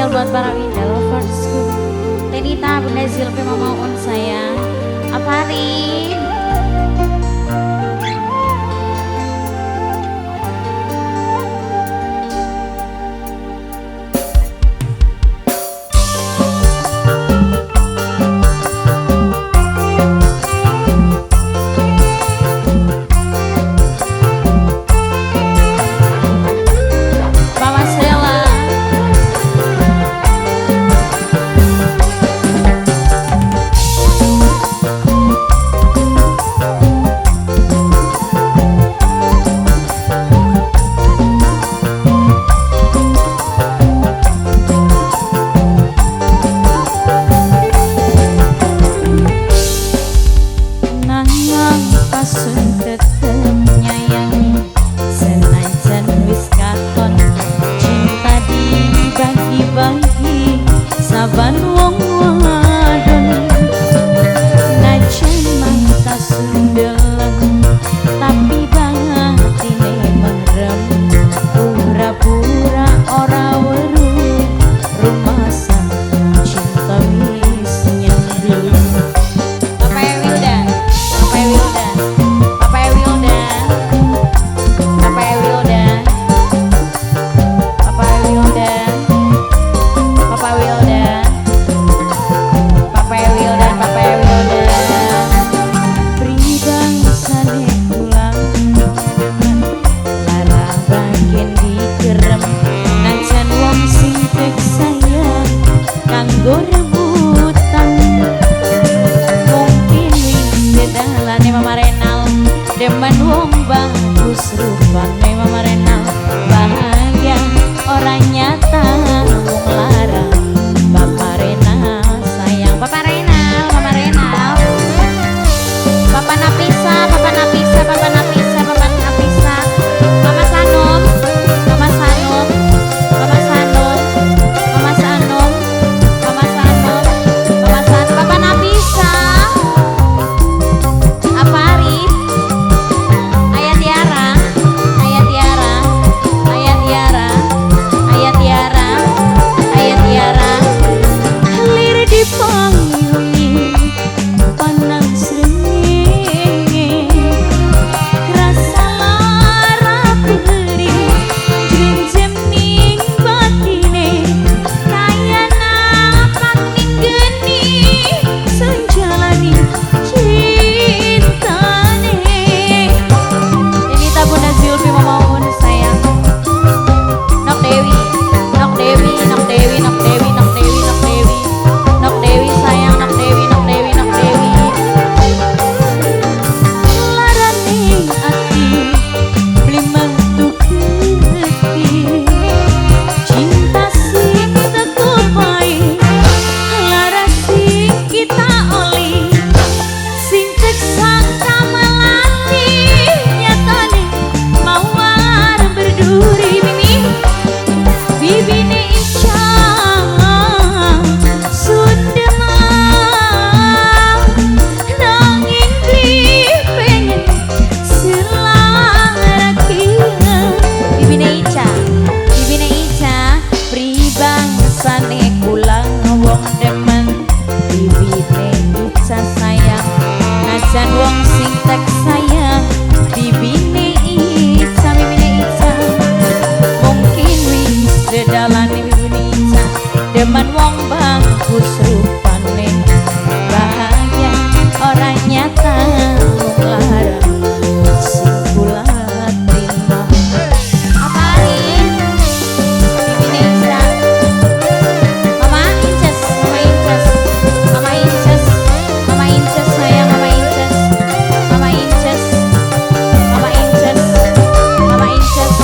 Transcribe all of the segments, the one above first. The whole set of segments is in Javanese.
Spesial buat para Winda Loversku. Tenita, Bunda Zilfi, Mama Un sayang. Afarin. Saban wong wadon najan mata sundeleng tapi batine merem pura-pura ora weruh rumasa cinta wis nyemplung. Papa Wilda, Papa Wilda, Papa Wilda, Papa Wilda, Papa Wilda, Papa Wilda, Papa Wilda, Papa Wilda. Pribangsane pulang lara bagian dikerem najan wong sing tek sayang kanggo rebutan. Mungkin wis dedalane Mama Renal demen wong bagus rupane Mama Renal bahagia ora nyata wong lara. Papa Renal sayang, Papa Renal, Mama Renal, Papa Napisa, Papa Napisa, Papa Napisa, Papa Napisa, Mama Sanum, Mama Sanum, Mama Sanum, Mama Sanum, Mama Sanum, Mama Sanum, Papa Napisa, Apa Arif, Ayah Tiara, Ayah Tiara, Ayah Tiara, Ayah Tiara, Ayah Tiara. Lir dipanggil panang srengenge rasa lara perih jrenjem ning batine kaya napak ning geni senjalani cintane. Denita Bunda Zulfi Mama Un sayang. Nok Dewi, Nok Dewi, Nok Dewi, Nok Dewi, Nok Dewi, Nok Dewi, Nok Dewi sayang, Nok Dewi, Nok Dewi, Nok Dewi. Larane ati beli metu getih cinta sing teko pae lara sing kita oli sing tek sangka melati nyatane mawar berduri. Mimi bibine Ica sundemang nanging beli pengen selarakia. Bibine Ica, bibine Ica pribangsane kula wong demen bibine Ica sayang najan wong sing tek sayang bibine Ica, bibine Ica. Mungkin wis dedalane bibine Ica demen wong bagus rupane bahagia ora nyata wong lara sing kula terima. Aparin bibine Ica, Mama Inces, Mama Inces, Mama Inces, Mama Inces sayang, Mama Inces, Mama Inces, Mama Inces, Mama Inces,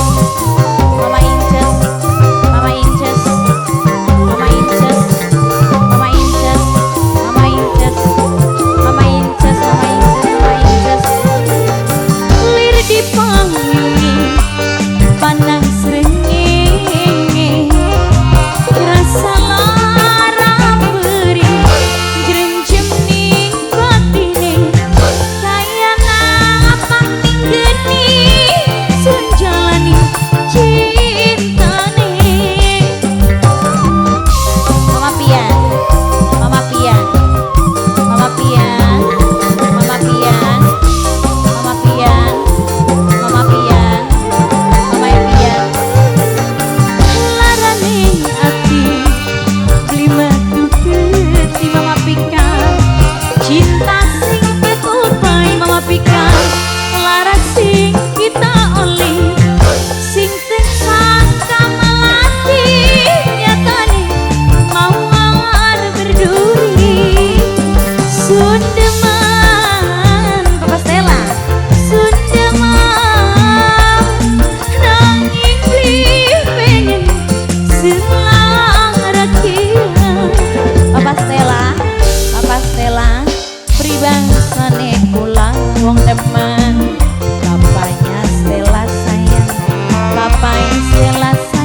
Mama Inces, Mama Inces, Mama Inces, Mama Inces. Omahe Selasa.